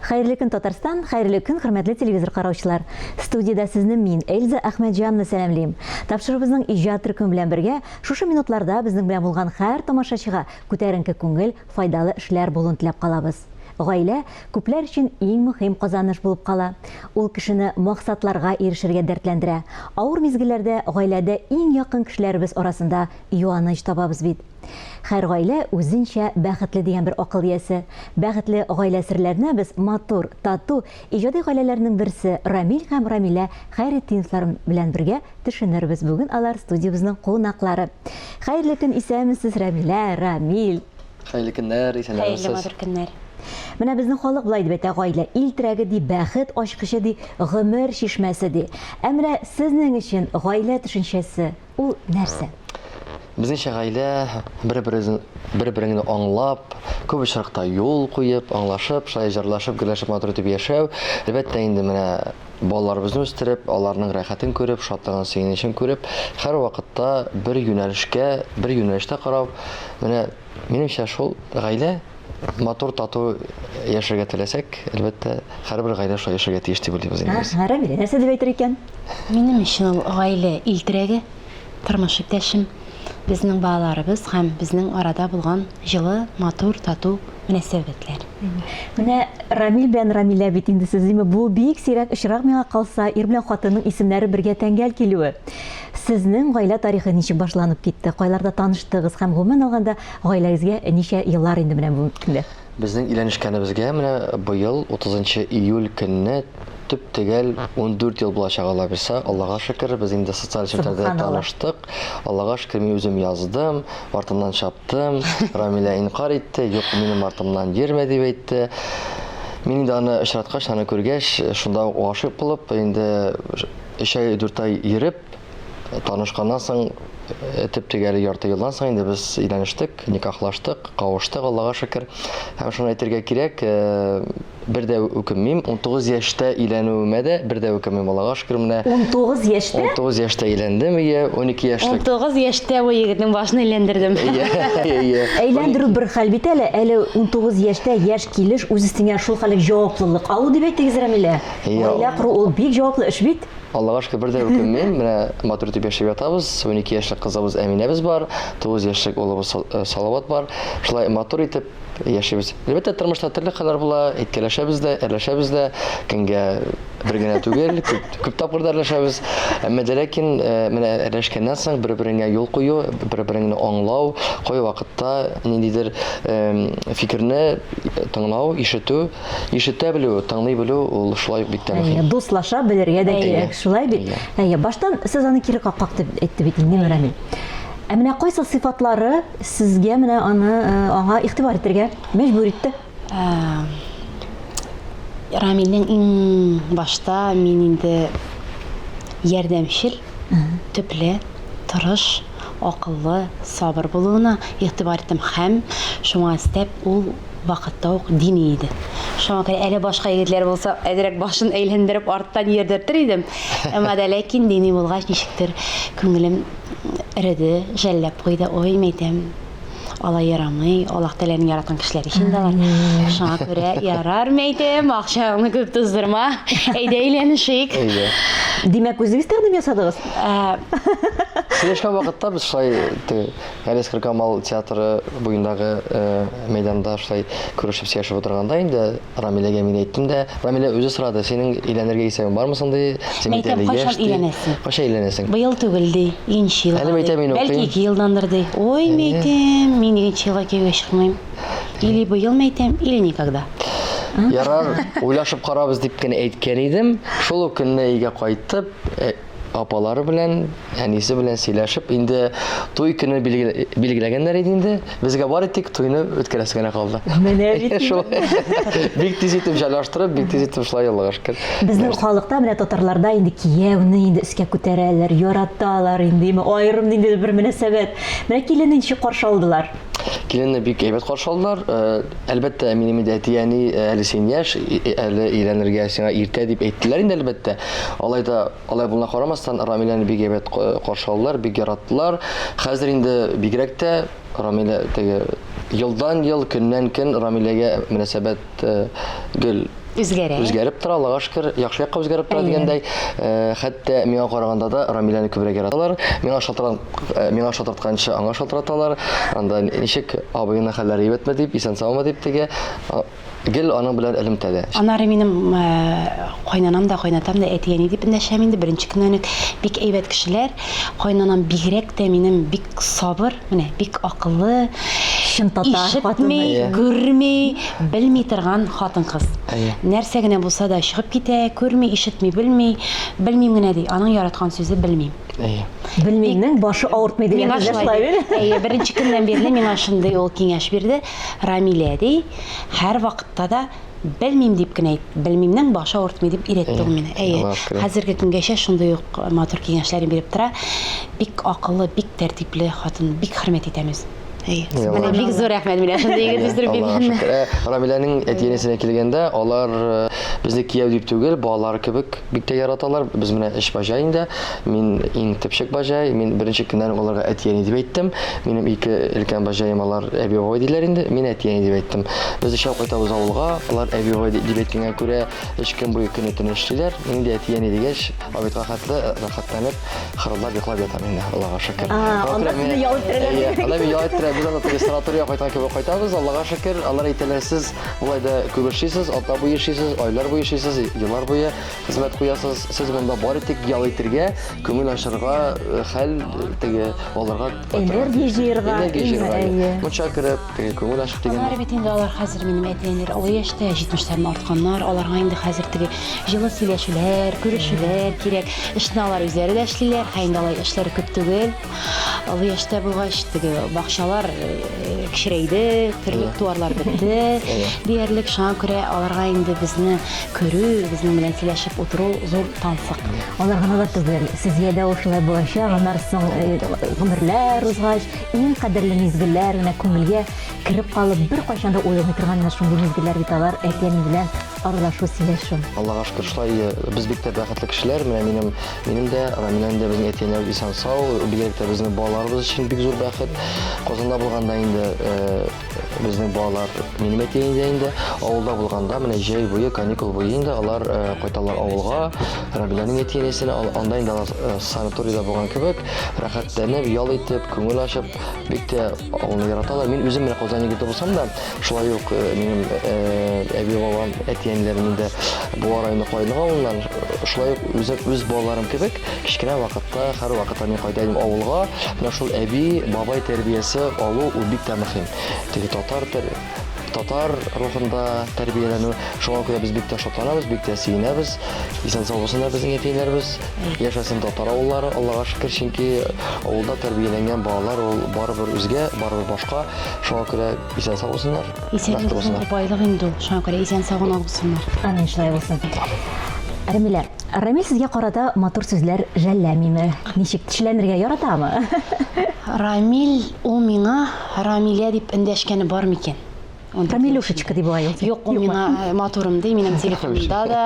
Хәерле көн, Татарстан, хәерле көн, хөрмәтле телевизор караучылар. Студиядә сезне мин, Эльза Әхмәтҗанова сәламлим. Тапшыруыбызның иҗат төркеме белән бергә шушы минутларда безнең белән булган һәр тамашачыга күтәренке күңел, файдалы эшләр булуын теләп калабыз. Гаилә күпләр өчен иң мөһим казаныш булып кала. Ул кешене максатларга ирешергә дәртләндерә. Авыр мизгелләрдә гаиләдә иң якын кешеләребез арасында юаныч табабыз бит. Һәр гаилә үзенчә бәхетле дигән бер акыл иясе. Бәхетле гаилә серләренә без матур, тату, иҗади гаиләләрнең берсе Рамил һәм Рамилә Хәйретдиновлар белән бергә төшенербез. Бүген алар студиябезнең кунаклары. Хәерле көн, исәнмесез, Рәмилә, Рамил! Хәерле көннәр, исәннәрмесез. Хәерле матур көннәр. Менә безнең халык болай дип әйтә, гаилә ил терәге ди, бәхет ачкычы ди, гомер чишмәсе ди. Ә менә сезнең өчен гаилә төшенчәсе ул нәрсә? Безнеңчә гаилә бер-беребезне бер-береңне аңлап, күп очракта юл куеп, аңлашып, шулай җырлашып, гөрләшеп матур итеп яшәү. Әлбәттә инде менә балаларыбызны үстереп, аларның рәхәтен күреп, шатлыгын, сөенечен күреп, һәрвакытта бер юнәлешкә, бер юнәлештә карау. Менә минемчә шул гаилә матур, тату яшәргә теләсәк, әлбәттә, һәрбер гаилә шулай яшәргә тиеш дип уйлыйбыз инде без. Ага, Рамилә нәрсә дип әйтер икән? Минем өчен ул гаилә ил терәге, тормыш иптәшем, безнең балаларыбыз һәм безнең арада булган җылы, матур, тату мөнәсәбәтләр. Менә Рамил белән Рамилә бит инде сез, димме, бу бик сирәк очрак миңа калса, ир белән хатынның исемнәре бергә тәңгәл килүе. Сезнең гаилә тарихы ничек башланып китте? Кайларда таныштыгыз һәм гомумән алганда гаиләгезгә ничә еллар инде менә бүгенге көндә? Безнең өйләнешкәнебезгә менә быел 30 июль көнне төп-төгәл 14 ел булачак, Алла бирса. Аллага шөкер, без инде социаль челтәрдә таныштык. Аллага шөкер, мин үзем яздым, артымнан чаптым. Рамилә инкарь итте, юк, минем артымнан йөрмә дип әйтте. Мин инде аны очраткач, аны күргәч, шунда ук гашыйк булып, инде өч ай, дүрт ай йөреп, танышканнан соң, төп-төгәл ярты елдан соң инде без өйләнештек, никахлаштык, кавыштык, Аллага шөкер. Һәм шуны әйтергә кирәк, бер дә үкенмим. 19 яшьтә өйләнүемә дә бер дә үкенмим, Аллага шөкер, менә. 19 яшьтә? 19 яшьтә өйләндем, ие, 12 яшьлек. 19 яшьтә бу егетнең башын әйләндердем. Ие, ие. Әйләндерү бер хәл бит әле, әле 19 яшьтә яшь килеш үз өстеңә шул хәллек җаваплылык алу дип әйтегез, Рәмилә. Гаилә кору ул бик җаваплы эш бит. Аллага шөкер, бер дә үкенмим. Менә матур итеп яшәп ятабыз. 12 яшьлек кызыбыз Әминәбез бар, 9 яшьлек улыбыз э, Салават бар. Шулай матур итеп яшибез. Әлбәттә, тормышта төрле хәлләр була, әйткәләшәбез дә, әрләшәбез дә, көнгә бер генә түгел, күп, күп тапкыр да әрләшәбез. Әмма дә ләкин э, менә әрләшкәннән соң бер-береңә юл кую, бер-береңне аңлау, кай вакытта ниндидер э, фикерне тыңлау, ишетү Ишетә белү, тыңлый белү ул шулай ук бик тә мөһим. Әйе, дуслаша белергә дә кирәк, шулай бит? Әйе, баштан сез аны кире каккак дип әйтте бит инде Рамил. Ә менә кайсы сыйфатлары сезгә менә аны э, аңа игътибар итәргә мәҗбүр итте? Э, Рамилнең иң башта мин инде ярдәмчел, төпле, тырыш, акыллы, сабыр булуына игътибар иттем һәм шуңа өстәп ул вакытта ук дини иде. Шуңа күрә әле башка егетләр булса, әзрәк башын әйләндереп арттан йөрдертер идем. Әмма дә ләкин дини булгач, ничектер күңелем эреде, жәлләп куйды. Ой, мәйтәм, алай ярамый, Аллаһ Тәгаләнең яраткан кешеләре ич инде алар. Шуңа күрә ярар, мәйтәм, акчаңны күп туздырма, әйдә өйләнешик. Әйдә. Димәк, үзегез тәкъдим ясадыгыз? Сөйләшкән вакытта без шулай теге Галиәсгар Камал театры буендагы э, мәйданда шулай күрешеп сөйләшеп утырганда инде Рамиләгә мин әйттем дә, Рамилә үзе сорады, синең өйләнергә исәбең бармы соң ди, син бит Мәйтәм, әле кайчан яшь ди. өйләнәсең? Кайчан өйләнәсең? Быел түгел ди, икенче елга. Әле ди. мәйтәм, мин Бәлки укыйм. ике елдандыр ди. Ой, мәйтәм, мин икенче елга кияүгә чыкмыйм. Или быел мәйтәм, или никогда. Ярар, уйлашып карабыз дип кенә әйткән идем. Шул ук көнне өйгә кайтып, э, апалары белән, әнисе белән сөйләшеп, инде туй көне билгеләгәннәр иде инде. Безгә бары тик туйны үткәрәсе генә калды. Менә бит. Шулай. Бик тиз итеп җайлаштырып, бик тиз итеп шулай Аллага шөкер. Безнең халыкта менә татарларда инде кияүне инде өскә күтәрәләр, яраталар инде, аерым ниндидер бер мөнәсәбәт. Менә киленне ничек каршы алдылар? Киленне бик әйбәт каршы алдылар. Э, әлбәттә, минем инде әти-әни э, әле син яшь, әле өйләнергә сиңа иртә дип әйттеләр инде әлбәттә. Алай да алай булуына карамастан, Рамиләне бик әйбәт каршы алдылар, бик яраттылар. Хәзер инде бигрәк тә Рамилә теге Елдан-ел, көннән-көн Рамиләгә мөнәсәбәт гел Үзгәрә. Үзгәреп тора, Аллага шөкер, яхшы якка үзгәреп тора дигәндәй. Хәтта миңа караганда да Рамиләне күбрәк яраталар. Миңа шалтыран, миңа шалтыратканчы аңа шалтыраталар. Анда ничек абыеңның хәлләре әйбәтме дип, исән-саумы дип теге гел аның белән элемтәдә. Аннары минем кайнанам да, кайнатам да әти-әни дип эндәшәм инде беренче көннән үк. Бик әйбәт кешеләр. Кайнанам бигрәк тә минем бик сабыр, менә бик акыллы, Чын татар хатыны. Ишетми, күрми, белми торган хатын-кыз. Нәрсә генә булса да чыгып китә, күрми, ишетми, белми, белмим генә ди. Аның яраткан сүзе белмим. Әйе. Белмимнең башы авыртмый дигән Миңа сүзләр шулай шулай ди. бит. Әйе, беренче көннән бирле миңа шундый ул киңәш бирде. Рамилә ди, һәрвакытта да белмим дип кенә әйт. Белмимнең башы авыртмый дип өйрәтте ул мине. Әйе. Аллаһ шөкер. Хәзерге көнгәчә шундый ук матур киңәшләрен биреп тора. Бик акыллы, бик тәртипле хатын. Бик хөрмәт итәм үзен. Әйе. Менә бик зур рәхмәт менә шундый егет үстереп Аллаһ биргәненә. шөкер. Ә, Рамиләнең әти-әнисенә килгәндә, алар э, безне кияү дип түгел, балалары кебек бик тә яраталар. Без менә өч баҗай инде. Мин иң төпчек баҗай. Мин беренче көннән үк аларга әти-әни дип әйттем. Минем ике өлкән баҗаем алар әби-бабай диләр инде. Мин әти-әни дип әйттем. Без өчәү кайтабыз авылга. Алар әби-бабай дип әйткәнгә күрә өч көн буе көне-төне эшлиләр. Мин инде әти-әни дигәч, обедка хәтле рәхәтләнеп, хырылдап йоклап ятам инде, Аллага шөкер. Анда сезне ял иттерәләр. Әйе, анда мине ял иттерә. Без анда теге санаторийга кайткан кебек кайтабыз, Аллага шөкер. Алар әйтәләр, сез болай да күп эшлисез, атна буе эшлисез, айлар буе эшлисез, еллар буе хезмәт куясыз. Сез монда бары тик ял итергә, күңел ачарга, э, хәл э, теге алырга Энергия җыерга. Энергия җыерга. Әйе. Мунча кереп, теге күңел ачып дигән. Алар бит инде алар хәзер минем әти-әниләр олы яшьтә, 70-тән артканнар, аларга инде хәзер теге җылы сөйләшүләр, күрешүләр кирәк. Эшне алар үзләре дә эшлиләр, һәм инде алай эшләре күп түгел. Олы яшьтә булгач, теге бакчалар э, кечерәйде, терлек туарлар бетте диярлек. Шуңа күрә аларга инде безне күрү, безнең белән сөйләшеп утыру зур тансык. Алар гына да түгел, сезгә дә ул шулай булачак. Аннан соң э, гомерләр узгач, иң кадерле мизгелләр менә күңелгә кереп калып, беркайчан да уелмый торган менә шундый мизгелләр бит алар, әти-әни белән аралашу, сөйләшү. Аллага шөкер, шулай э, без бик тә бәхетле кешеләр. Менә минем, минем дә, Рамиләнең дә безнең әти-әниләребез исән-сау, бигрәк тә безнең балаларыбыз өчен бик зур бәхет. Казанда булганда инде э, Безнең балалар минем әтием дә инде авылда булганда, менә җәй буе, каникул буе инде алар э, кайталар авылга, Рабиләнең әти-әнисенә, анда инде алар э, санаторийда булган кебек, рәхәтләнеп, ял итеп, күңел ачып, бик тә авылны яраталар. Мин үзем менә Казан егете булсам да, шулай ук э, минем әби-бабам, әти-әниләрем инде Буа районы Каенлык авылыннан, шулай ук үзем үз балаларым кебек, кечкенә вакытта, һәрвакытта мин кайта идем авылга, менә шул әби, бабай тәрбиясе алу ул бик тә мөһим. Теге татар тәр, татар рухында тәрбияләнү. Шуңа күрә без бик тә шатланабыз, бик тә сөенәбез. Исән-сау булсыннар безнең әти-әниләребез. Яшәсен татар авыллары, Аллага шөкер, чөнки авылда тәрбияләнгән балалар ул барыбер үзгә, барыбер башка. Шуңа күрә исән-сау булсыннар. Исәнлек Бәхетле булсыннар. зур байлык инде ул. Шуңа күрә исән-сау гына булсыннар. Амин, шулай булсын. Рәмилә, Рамил сезгә карата матур сүзләр жәлләмиме? Ничек тешләнергә яратамы? Рамил ул миңа Рамилә дип эндәшкәне бар микән? Рамилюшечка дип була ул. Юк, ул миңа э, матурым ди, минем телефонымда да,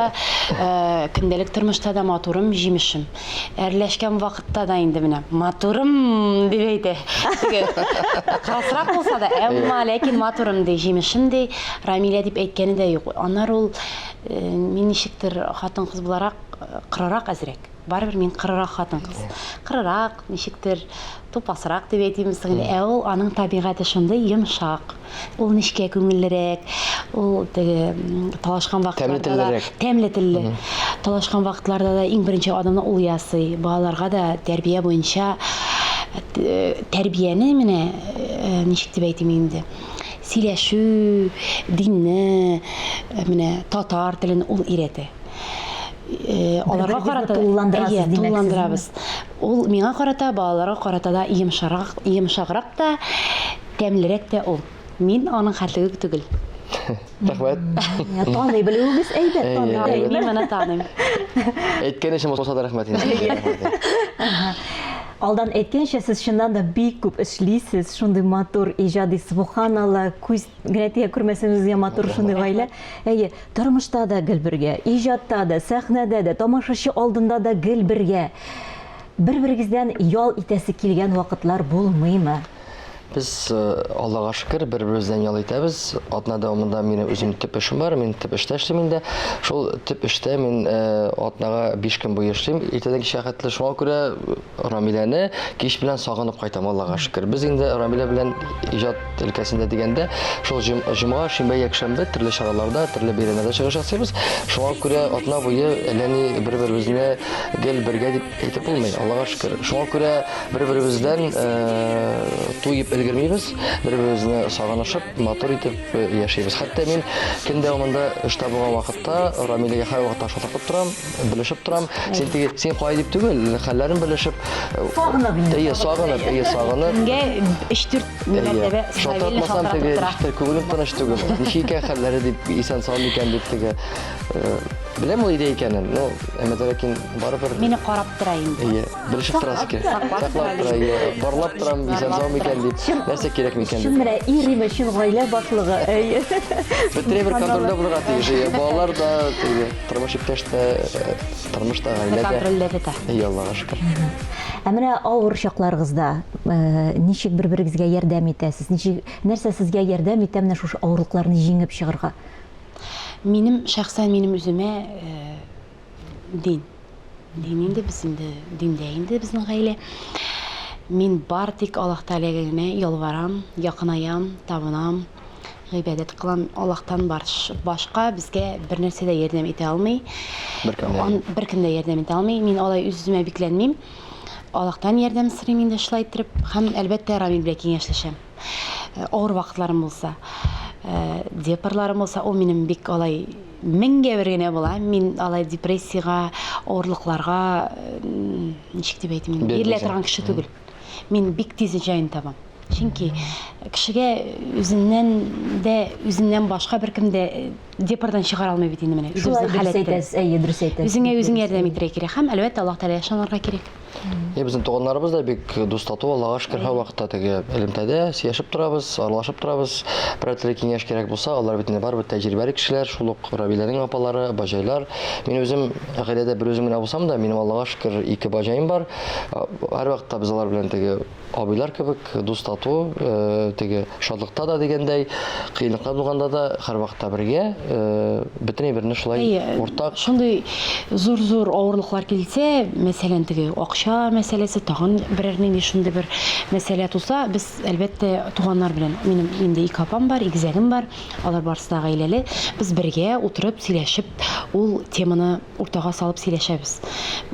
э, көндәлек тормышта да матурым, җимешем. Әрләшкән вакытта да инде менә матурым дип әйтә. Кырысрак булса да, әмма ләкин матурым ди, җимешем ди, Рамилә дип әйткәне дә юк. Аннары ул Э, мин ничектер хатын-кыз буларак э, кырырак әзрәк. Барыбер мин кырырак хатын-кыз. Кырырак, ничектер тупасрак дип әйтимме соң инде. Ә ул аның табигате шундый йомшак. Ул нечкә күңеллерәк. Ул теге талашкан вакытларда да тәмле телле. Талашкан вакытларда да иң беренче адымны ул ясый. Балаларга да тәрбия буенча э, тәрбияне менә ничек дип әйтим инде. Сөйләшү, динне, менә татар телен ул өйрәтә. Аларга карата тулыландырасыз, димәк, тулыландырабыз. Ул миңа карата, балаларга карата да йомшарак, йомшаграк та, тәмлерәк тә ул. Мин аның хәтлеге түгел. Рәхмәт. Таный белүегез әйбәт, таный. Мин моны таныйм. Әйткән өчен булса да рәхмәт инде. Алдан әйткәнчә, сез чыннан да бик күп эшлисез, шундый матур иҗади, субханалла, күз генә тия күрмәсен үзегезгә матур шундый гаилә. Әйе, тормышта да гел бергә, иҗатта да, сәхнәдә дә, тамашачы алдында да гел бергә. Бер-берегездән ял итәсе килгән вакытлар булмыймы? Без, Аллага шөкер, бер-беребездән ял итәбез. Атна дәвамында минем үзем төп эшем бар, мин төп эштә эшлим инде. Шул төп эштә мин атнага 5 көн буе эшлим, иртәдән кичкә хәтле. Шуңа күрә Рамиләне кич белән сагынып кайтам, Аллага шөкер. Без инде Рамилә белән иҗат өлкәсендә дигәндә, шул җомга, шимбә, якшәмбе төрле чараларда, төрле бәйрәмнәрдә чыгыш ясыйбыз. Шуңа күрә атна буе әллә ни бер-беребезне гел бергә дип әйтеп булмый, Аллага шөкер. Шуңа күрә бер-беребездән туеп өлгермибез, бер-беребезне сагынышып, матур итеп яшибез. Хәтта мин көн дәвамында эштә булган вакытта Рамиләгә һәрвакытта шалтыратып торам, белешеп торам. Син теге, син кая дип түгел, хәлләрен белешеп. Сагынып инде. Әйе, сагынып, әйе, сагынып. Көнгә 3-4 мәртәбә шалтыратмасам теге, күңелем тыныч түгел. Ничек икән хәлләре дип, исән-сау микән дип теге. Беләм ул өйдә икәнен, но әмма дә ләкин барыбер Мине карап тора инде. Әйе, белешеп торасы килә. Саклап Саклап тора, әйе. Барлап торам, исән-сау микән дип, нәрсә кирәк микән Чын дип. менә ир име, чын гаилә башлыгы. Әйе. Бөтенләй бер контрольдә булырга тиеш. Әйе, балалар да, теге, тормыш иптәш тә, тормыш та, гаилә дә. Контрольдә тота. Әйе, Аллага шөкер. Ә менә авыр чакларыгызда ничек бер-берегезгә ярдәм итәсез? Ничек, нәрсә сезгә ярдәм итә менә шушы авырлыкларны җиңеп чыгарга? Минем шәхсән минем үземә дин. Дин инде без инде диндә инде безнең гаилә. Мин бар тик Аллаһ Тәгаләгә генә ялварам, якынаям, табынам, гыйбадәт кылам. Аллаһтан башка безгә бер нәрсә дә ярдәм итә алмый. Беркем дә. Беркем дә ярдәм итә алмый. Мин алай үз-үземә бикләнмим. Аллаһтан ярдәм сорыйм инде шулай иттереп һәм әлбәттә Рамил белән киңәшләшәм. Авыр вакытларым булса, депрларым булса, ул минем бик алай меңгә бер генә була. Мин алай депрессиягә, авырлыкларга, ничек дип әйтим, бирелә торган кеше түгел. Мин бик тиз җаен табам. Чөнки кешегә үзеннән дә, үзеннән башка беркем дә депрдан чыгара алмый бит инде менә. Шулай дөрес әйтәсез, әйе, дөрес әйтәсез. Үзеңә үзең ярдәм итәргә кирәк һәм, әлбәттә, Аллаһ Тәгаләгә ышанырга кирәк. Е, безнең туганнарыбыз да бик дус тату, Аллага шөкер, һәрвакытта теге элемтәдә сөйләшеп торабыз, аралашып торабыз. Берәр төрле киңәш кирәк булса, алар бит инде барыбер тәҗрибәле кешеләр, шул ук Равиләнең апалары, баҗайлар. Мин үзем гаиләдә бер үзем генә булсам да, минем Аллага шөкер ике баҗаем бар. Һәрвакытта без алар белән теге абыйлар кебек дус тату, э, теге шатлыкта да дигәндәй, кыенлыклар булганда да һәрвакытта бергә, э, бөтен әйберне шулай Әйе, уртак. Шундый зур-зур авырлыклар килсә, мәсәлән, теге акча мәсьәләсе, тагын берәр нинди шундый бер мәсьәлә туса, без, әлбәттә, туганнар белән, минем инде ике апам бар, игезәгем бар, алар барысы да гаиләле, без бергә утырып, сөйләшеп, ул теманы уртага салып сөйләшәбез.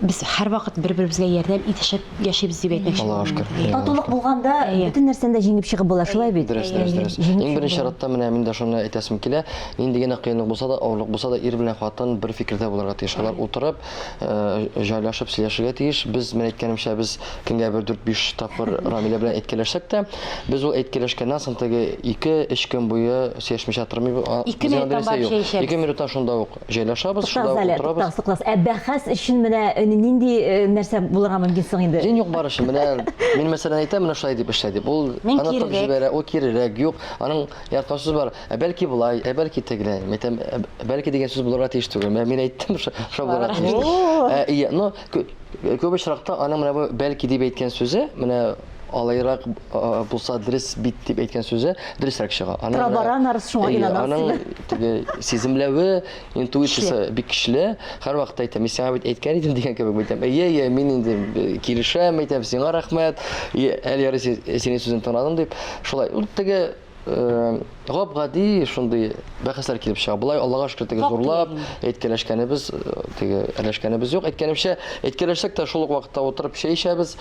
Без һәрвакыт бер-беребезгә ярдәм итешеп яшибез дип әйтмәкче Аллага булам. шөкер. Татулык булганда бөтен нәрсәне дә җиңеп чыгып була, шулай бит? Дөрес, дөрес, дөрес. Иң беренче чиратта менә мин дә шуны әйтәсем килә. Нинди генә кыенлык булса да, авырлык булса да, ир белән хатын бер фикердә булырга тиеш. Алар утырып, э, җайлашып сөйләшергә тиеш. Без, менә әйткәнемчә, без көнгә бер 4-5 тапкыр Рамилә белән әйткәләшсәк тә, без ул әйткәләшкәннән соң теге 2-3 көн буе сөйләшмичә тормыйбыз. Ике минуттан барып чәй эчәбез. 2 минуттан шунда ук җайлашабыз, шунда Туктагыз әле, утырабыз. туктагыз, туктагыз. Ә бәхәс өчен менә э, нинди э, нәрсә булырга мөмкин соң инде? Дин юк бар өчен. Менә мин мәсәлән әйтәм, менә шулай дип эшлә дип. Ул Мин аны тып кирерәк. җибәрә, ул кирерәк, юк. Аның яраткан сүзе бар. Ә бәлки болай, ә бәлки тегеләй. Мин әйтәм, ә бәлки дигән сүз булырга тиеш түгел. Менә мин әйттем, шул булырга тиеш. дип. Ә, ия, но күп очракта аның менә бу бәлки дип әйткән сүзе, менә алайрак булса дөрес бит дип әйткән сүзе дөресрәк чыга. Аның Тора-бара нарыз шуңа инанасың. Аның теге сиземләве, интуициясе бик көчле. Һәрвакыт әйтәм, мин сиңа бит әйткән идем дигән кебек әйтәм. Әйе, әйе, мин инде э, килешәм, әйтәм, сиңа рәхмәт. Әле ярый синең сүзен тыңладым дип. Шулай. Ул теге э, гап-гади шундый бәхәсләр килеп чыга. Болай Аллага шөкер теге зурлап әйткәләшкәнебез, э, теге әрләшкәнебез юк. Әйткәнемчә, әйткәләшсәк тә шул ук вакытта утырып чәй эчәбез.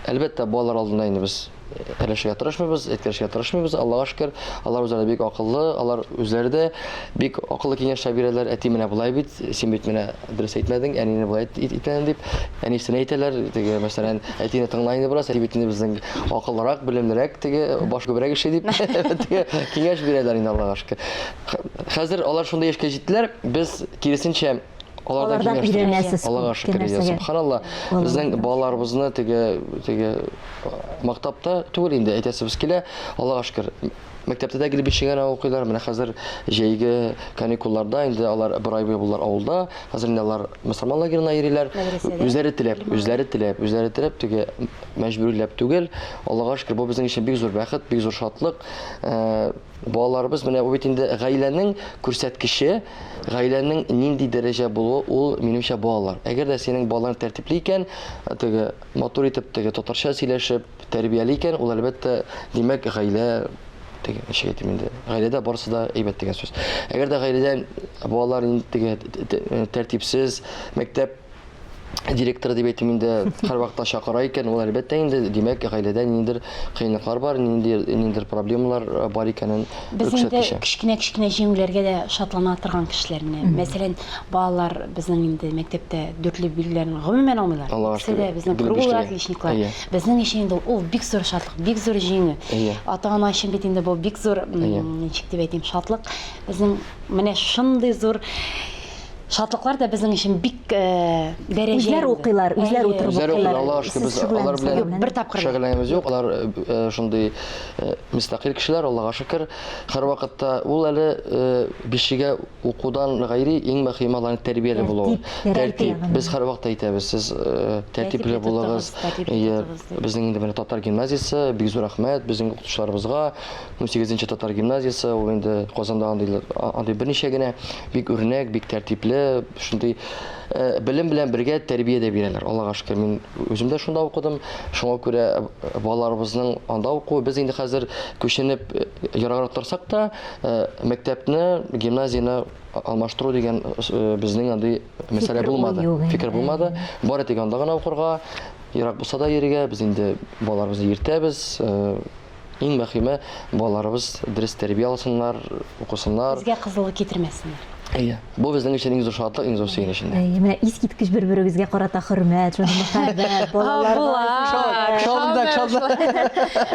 Әлбәттә, балалар алдында инде без әрләшергә тырышмыйбыз, әйткәләшергә тырышмыйбыз. Аллага шөкер, алар үзләре бик акыллы, алар үзләре дә бик акыллы киңәшләр бирәләр. Әти менә болай бит, син бит менә дөрес әйтмәдең, әнине болай итмәдең дип, әнисенә әйтәләр. Теге, мәсәлән, әтине тыңла инде бераз, әти бит инде безнең акыллырак, белемлерәк, теге баш күбрәк эшли дип, теге киңәш бирәләр инде Аллага шөкер. Хәзер алар шундый яшькә җиттеләр, без киресенчә алардан Алардан киңәш өйрәнәсез Аллага күп шөкер, нәрсәгә. Субханалла, безнең балаларыбызны теге теге мактап та түгел инде әйтәсебез килә. Аллага шөкер. Мәктәптә дә гел бишегә генә укыйлар. Менә хәзер җәйге каникулларда инде алар бер ай буе булдылар авылда. Хәзер инде алар мөселман лагерена йөриләр. Үзләре теләп, үзләре теләп, үзләре теләп, теге мәҗбүриләп түгел. Аллага шөкер, бу безнең өчен бик зур бәхет, бик зур шатлык. Э, балаларыбыз менә бу бит инде гаиләнең күрсәткече, гаиләнең нинди дәрәҗә булуы ул минемчә балалар. Әгәр дә синең балаларың тәртипле икән, теге матур итеп теге татарча сөйләшеп, тәрбияле икән, ул әлбәттә, димәк, гаилә теге ничек әйтим инде, гаиләдә барысы да әйбәт дигән сүз. Әгәр дә гаиләдә балалар инде теге тәртипсез, мәктәп директоры дип әйтим инде, һәрвакытта чакыра икән, ул әлбәттә инде, димәк, гаиләдә ниндидер кыенлыклар бар, ниндидер ниндидер проблемалар э, бар икәнен Без инде кечкенә-кечкенә җиңүләргә дә шатлана торган кешеләр менә. Мәсәлән, Балалар безнең инде мәктәптә дүртле билгеләрен гомумән алмыйлар. Аллага Икесе дә шөкер. безнең Гел круглый бишле. отличниклар. Әйе. Безнең өчен инде ул бик зур шатлык, бик зур җиңү. Әйе. Ата-ана өчен бит инде бу бик зур, м, Әйе. ничек дип әйтим, шатлык. Безнең менә шундый зур шатлыклар да безнең өчен бик э, дәрәҗә. Үзләр инде. укыйлар, үзләр Әйе. утырып Үзләре укыйлар, укыйлар. Аллага шөкер, Сез без алар шөгыльләнәсезме белән белән? Бер тапкыр да. шөгыльләнәбез юк. Алар э, э, шундый э, мөстәкыйль кешеләр, Аллага шөкер. Һәрвакытта ул әле э, бишегә Укудан гайри иң мөһиме аларның тәрбияле булуы. Тәртип. Без һәрвакыт әйтәбез, сез э, тәртипле булыгыз. Безнең инде менә татар гимназиясе, бик зур рәхмәт безнең укытучыларыбызга. 18 татар гимназиясе, ул инде Казанда андый андый берничә генә бик үрнәк, бик тәртипле, шундый э, белем белән бергә тәрбия дә бирәләр. Аллага шөкер, мин үзем дә шунда укыдым. Шуңа күрә э, балаларыбызның анда укуы, без инде хәзер күченеп ераграк торсак та, Э, мәктәпне гимназияне алмаштыру дигән э, безнең андый мәсьәлә булмады. Фикер булмады. Бары тик анда гына укырга, ерак булса да йөрергә, без инде балаларыбызны йөртәбез. Э, иң мөһиме балаларыбыз дөрес тәрбия алсыннар, укысыннар. Безгә кызыллык китермәсеннәр. Әйе. Бу безнең өчен иң зур шатлык, иң зур сөенеч инде. Әйе, менә искиткеч бер-берегезгә карата хөрмәт, шундый мәхәббәт, балалар. Шалында, шалында.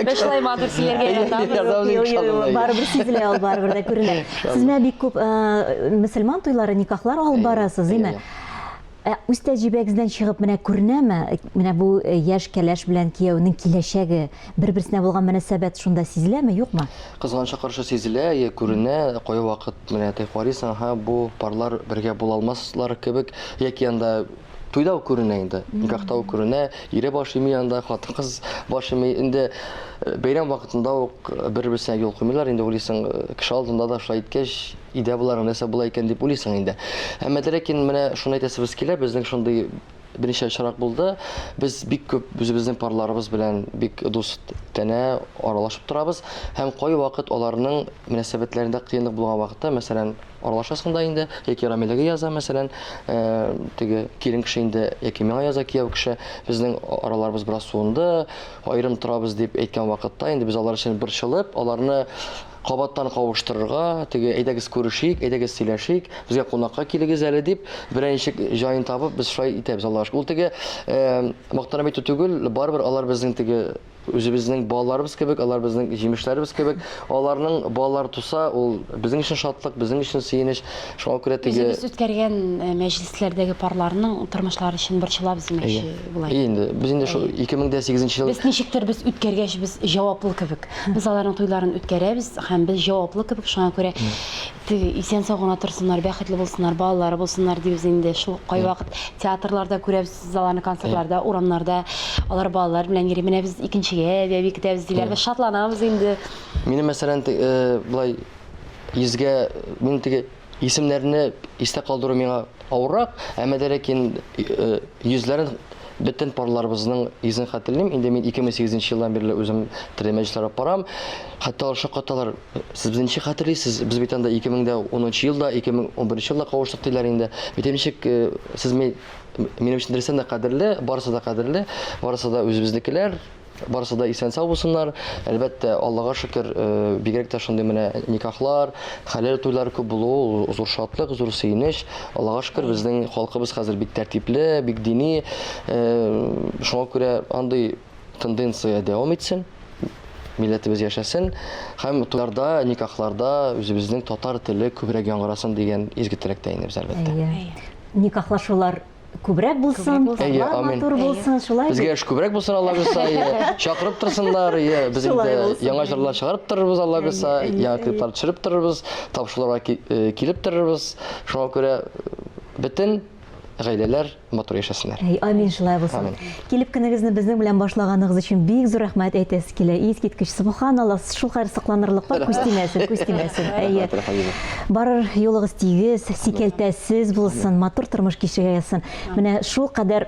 Без шулай матур сөйләргә яратабыз. Барыбер сизелә ул, барыбер дә күренә. Сез менә бик күп э, мөселман туйлары, никахлар алып барасыз, димме? Ә үз тәҗрибәгездән чыгып менә күренәме, менә бу э, яшь кәләш белән кияүнең киләчәге, бер-берсенә булган мөнәсәбәт шунда сизеләме, юкмы? Кызганычка каршы сизелә, я күренә, кайвакыт менә теге карыйсың, һа, бу парлар бергә була алмаслар кебек, яки анда туйда ук күренә инде, никахта ук күренә, ире баш ими анда, хатын-кыз баш ими. Инде э, бәйрәм вакытында ук бер-берсенә юл куймыйлар, инде уйлыйсың, э, кеше алдында да шулай иткәч, Өйдә боларның нәрсә була икән дип уйлыйсың инде. Әмма дә ләкин менә шуны әйтәсебез килә, безнең шундый берничә очрак булды. Без бик күп үзебезнең парларыбыз белән бик дустанә аралашып торабыз һәм кайвакыт аларның мөнәсәбәтләрендә кыенлык булган вакытта, мәсәлән, аралашасың да инде, яки Рамиләгә яза, мәсәлән, э, теге килен кеше инде, яки миңа яза кияү кеше, безнең араларыбыз бераз суынды, аерым торабыз дип әйткән вакытта инде без алар өчен борчылып, аларны кабаттан кавыштырырга, теге әйдәгез күрешик, әйдәгез сөйләшик, безгә кунакка килегез әле дип, берәр ничек җаен табып, без шулай итәбез, Аллага шөкер. Ул теге э, мактанып әйтү түгел, барыбер алар безнең теге үзебезнең балаларыбыз кебек, алар безнең җимешләребез кебек. Аларның балалары туса, ул безнең өчен шатлык, безнең өчен сөенеч. Шуңа күрә теге Үзебез үткәргән э, мәҗлесләрдәге парларның тормышлары өчен борчылабыз димәкче була. Әйе инде. Без инде шул 2008 ел Без ничектер без үткәргәч без җаваплы кебек. Без аларның туйларын үткәрәбез һәм без җаваплы кебек, шуңа күрә теге исән-сау гына торсыннар, бәхетле булсыннар, балалары булсыннар дибез инде. Шул кайвакыт театрларда күрәбез без аларны, концертларда, урамнарда алар балалар белән йөри. Менә без икенчегә бәби көтәбез диләр. Без шатланабыз инде. Минем, мәсәлән, э, былай йөзгә мин теге Исемнәрне истә калдыру миңа авыррак, әмма дә ләкин э, йөзләрен бөтен парларыбызның йөзен хәтерлим. Инде мин 2008 елдан бирле үзем төрле мәҗлесләр алып барам. Хәтта алар шаккаталар. Сез безне ничек хәтерлисез? Без бит анда 2010 елда, 2011 елда кавыштык диләр инде. Бит ничек э, сез минем өчен дөрестән дә кадерле, барысы да кадерле, барысы да үзебезнекеләр. Барысы да исән-сау булсыннар. Әлбәттә, Аллага шөкер, э, бигрәк тә шундый менә никахлар, хәләл туйлар күп булуы ул зур шатлык, зур сөенеч. Аллага шөкер, безнең халкыбыз хәзер бик тәртипле, бик дини. Э, шуңа күрә андый тенденция дәвам итсен, милләтебез яшәсен һәм туйларда, никахларда үзебезнең татар теле күбрәк яңгырасын дигән изге теләктә инде без, әлбәттә. Әйе. Никахлашулар. күбрәк булсын, Әйе, парлар амин. матур булсын, шулай бит? Безгә эш күбрәк булсын, Алла бирса, әйе. Чакырып торсыннар, әйе. Без Шулай инде булсын. яңа җырлар чыгарып торырбыз, Алла бирса, яңа клиплар төшереп торырбыз, тапшыруларга ки- э, килеп торырбыз. Шуңа күрә э, бөтен гаиләләр матур яшәсеннәр. Әй, амин шулай булсын. Амин. Килеп көнегезне безнең белән башлаганыгыз өчен бик зур рәхмәт әйтәсе килә. Искиткеч, субханалла, шулкадәр сокланырлык бар, күз тимәсен, күз тимәсен. Әйе. Рәхмәт, Хәбибә. Барыр юлыгыз тигез, сикәлтәсез булсын, матур тормыш кичерергә язсын. Менә шулкадәр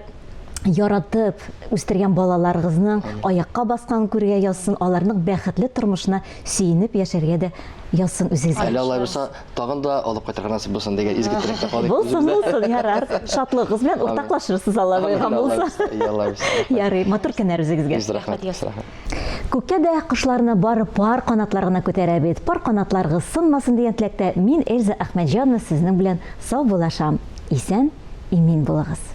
яратып үстергән балаларыгызның аякка басканын күрергә язсын, аларның бәхетле тормышына сөенеп яшәргә дә язсын үзегезгә. Әле Алла бирса, тагын да алып кайтырга насыйп булсын дигән изге теләктә калыйк. Булсын, булсын, ярар. Шатлыгыгыз белән уртаклашырсыз, Алла боерган булса. Алла бирса. Ярый, матур көннәр үзегезгә. Йөз рәхмәт. Рәхмәт. Күккә дә кошларны бары пар канатлар гына күтәрә бит. Пар канатларыгыз сынмасын дигән теләктә мин, Эльза Әхмәтҗанова, сезнең белән саубуллашам. Исән, имин булыгыз.